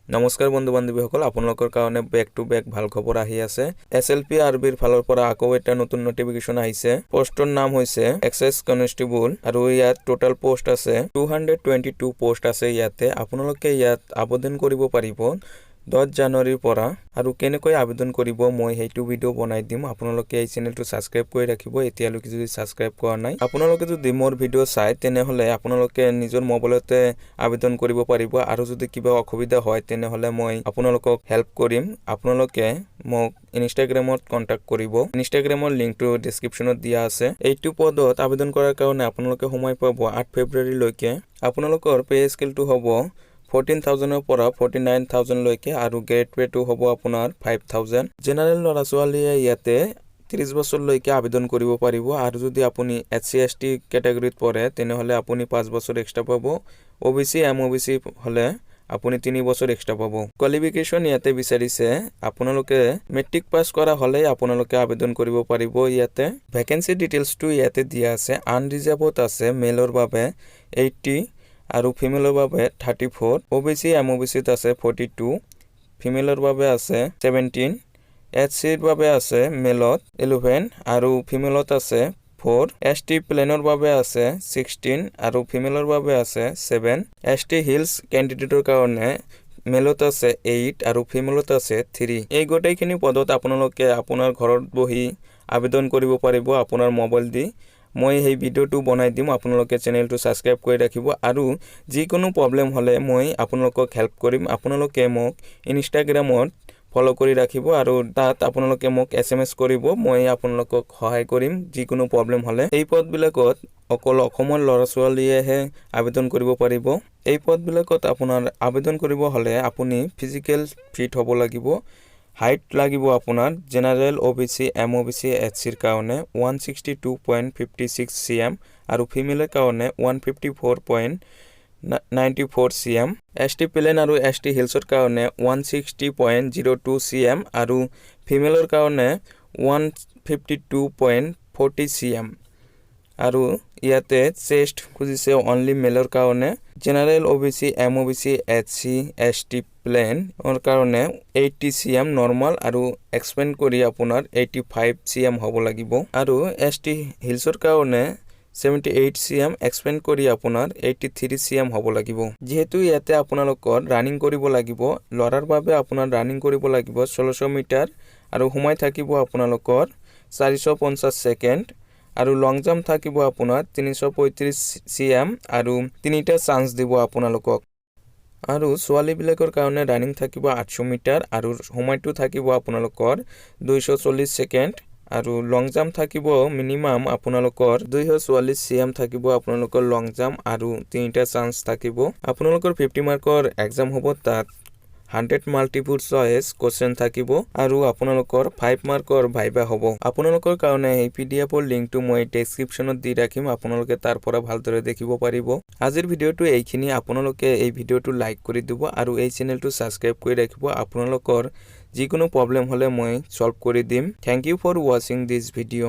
নমস্কাৰ বন্ধু বান্ধৱীসকল, আপোনালোকৰ কাৰণে বেক টু বেক ভাল খবৰ আহি আছে। এছএলপি আৰবিৰ ফালৰ পৰা আকৌ এটা নতুন নটিফিকেশ্যন আহিছে। পষ্টৰ নাম হৈছে এক্সাইজ কনষ্টেবল আৰু ইয়াত টোটেল পোষ্ট আছে 222 পোষ্ট আছে ইয়াতে। আপোনালোকে ইয়াত আবেদন কৰিব পাৰিব 10 জানুৱাৰীৰ পৰা আৰু কেনেকৈ আবেদন কৰিব, মই সেইটো ভিডিঅ' বনাই দিম। আপোনালোকে এই চেনেলটো ছাবস্ক্ৰাইব কৰি ৰাখিব এতিয়ালৈকে যদি ছাবস্ক্ৰাইব কৰা নাই। আপোনালোকে যদি মোৰ ভিডিঅ' চায়, তেনেহ'লে আপোনালোকে নিজৰ মোবাইলতে আবেদন কৰিব পাৰিব আৰু যদি কিবা অসুবিধা হয়, তেনেহ'লে মই আপোনালোকক হেল্প কৰিম। আপোনালোকে মোক ইনষ্টাগ্ৰামত কণ্টেক্ট কৰিব। ইনষ্টাগ্ৰামৰ লিংকটো ডিছক্ৰিপশ্যনত দিয়া আছে। এইটো পদত আবেদন কৰাৰ কাৰণে আপোনালোকে সময় পাব 8 ফেব্ৰুৱাৰীলৈকে। আপোনালোকৰ পে' স্কেলটো হ'ব 14,000ৰ পৰা 49,000লৈকে আৰু গ্ৰেড পে'টো হ'ব আপোনাৰ 5,000। জেনেৰেল ল'ৰা ছোৱালীয়ে ইয়াতে 30 বছৰলৈকে আবেদন কৰিব পাৰিব আৰু যদি আপুনি এছ চি, এছ টি কেটেগৰীত পৰে, তেনেহ'লে আপুনি 5 বছৰ এক্সট্ৰা পাব। অ' B C, M O' B C হ'লে আপুনি 3 বছৰ এক্সট্ৰা পাব। কোৱালিফিকেশ্যন ইয়াতে বিচাৰিছে, আপোনালোকে মেট্ৰিক পাছ কৰা হ'লেই আপোনালোকে আবেদন কৰিব পাৰিব ইয়াতে। ভেকেঞ্চি ডিটেইলছটো ইয়াতে দিয়া আছে। আনৰিজাৰ্ভত আছে মেলৰ বাবে 80 আৰু ফিমেলৰ বাবে 34। অ' B C, M O' B চিত আছে 42, ফিমেলৰ বাবে আছে 17। এছ চিৰ বাবে আছে মেলত 11 আৰু ফিমেলত আছে 4। এছ টি প্লেনৰ বাবে আছে 16 আৰু ফিমেলৰ বাবে আছে 7। এছ টি হিলছ কেণ্ডিডেটৰ কাৰণে মেলত আছে 8 আৰু ফিমেলত আছে 3। এই গোটেইখিনি পদত আপোনালোকে আপোনাৰ ঘৰত বহি আবেদন কৰিব পাৰিব আপোনাৰ মোবাইল দি। মই সেই ভিডিঅ'টো বনাই দিম। আপোনালোকে চেনেলটো ছাবস্ক্ৰাইব কৰি ৰাখিব আৰু যিকোনো প্ৰব্লেম হ'লে মই আপোনালোকক হেল্প কৰিম। আপোনালোকে মোক ইনষ্টাগ্ৰামত ফ'ল' কৰি ৰাখিব আৰু তাত আপোনালোকে মোক এছএমএছ কৰিব। মই আপোনালোকক সহায় কৰিম যিকোনো প্ৰব্লেম হ'লে। এই পদবিলাকত অকল অসমৰ ল'ৰা ছোৱালীয়েহে আবেদন কৰিব পাৰিব। এই পদবিলাকত আপোনাৰ আবেদন কৰিব হ'লে আপুনি ফিজিকেল ফিট হ'ব লাগিব। হাইট লাগিব আপোনাৰ general, O' B C, M O' B C, S চিৰ কাৰণে 162.56 cm আৰু ফিমেলৰ কাৰণে 154.94 cm। ST plain আৰু এছ টি হিলছৰ কাৰণে 160.02 cm আৰু ফিমেলৰ কাৰণে 152.40 cm। আৰু ইয়াতে চেষ্ট খুজিছে অনলি মেলৰ কাৰণে। General, O' B C, M O' B C, S C, S T প্লেনৰ কাৰণে 80 চি এম নৰ্মেল আৰু এক্সপেণ্ড কৰি আপোনাৰ 85 চি এম হ'ব লাগিব আৰু এছ টি হিলছৰ কাৰণে 78 চি এম, এক্সপেণ্ড কৰি আপোনাৰ 83 চি এম হ'ব লাগিব। যিহেতু ইয়াতে আপোনালোকৰ ৰানিং কৰিব লাগিব, ল'ৰাৰ বাবে আপোনাৰ ৰানিং কৰিব লাগিব 1600 মিটাৰ আৰু সময় থাকিব আপোনালোকৰ 450 ছেকেণ্ড আৰু লং জাম্প থাকিব আপোনাৰ 335 চি এম আৰু তিনিটা চান্স দিব আপোনালোকক। আৰু ছোৱালীবিলাকৰ কাৰণে ৰানিং থাকিব 800 মিটাৰ আৰু সময়টো থাকিব আপোনালোকৰ 240 ছেকেণ্ড আৰু লং জাম্প থাকিব মিনিমাম আপোনালোকৰ 244 চি এম থাকিব আপোনালোকৰ লং জাম্প আৰু তিনিটা চান্স থাকিব। আপোনালোকৰ 50 মাৰ্কৰ এক্সাম হ'ব। তাত 100 মাল্টিপুল চইচ কুৱেশ্যন থাকিব আৰু আপোনালোকৰ 5 মাৰ্কৰ ভাইবা হ'ব। আপোনালোকৰ কাৰণে এই পিডিএফৰ লিংকটো মই ডেছক্ৰিপশ্যনত দি ৰাখিম। আপোনালোকে তাৰ পৰা ভালদৰে দেখিব পাৰিব। আজিৰ ভিডিঅ'টো এইখিনি। আপোনালোকে এই ভিডিঅ'টো লাইক কৰি দিব আৰু এই চেনেলটো ছাবস্ক্ৰাইব কৰি ৰাখিব। আপোনালোকৰ যিকোনো প্ৰব্লেম হ'লে মই ছল্ভ কৰি দিম। Thank you for watching this video.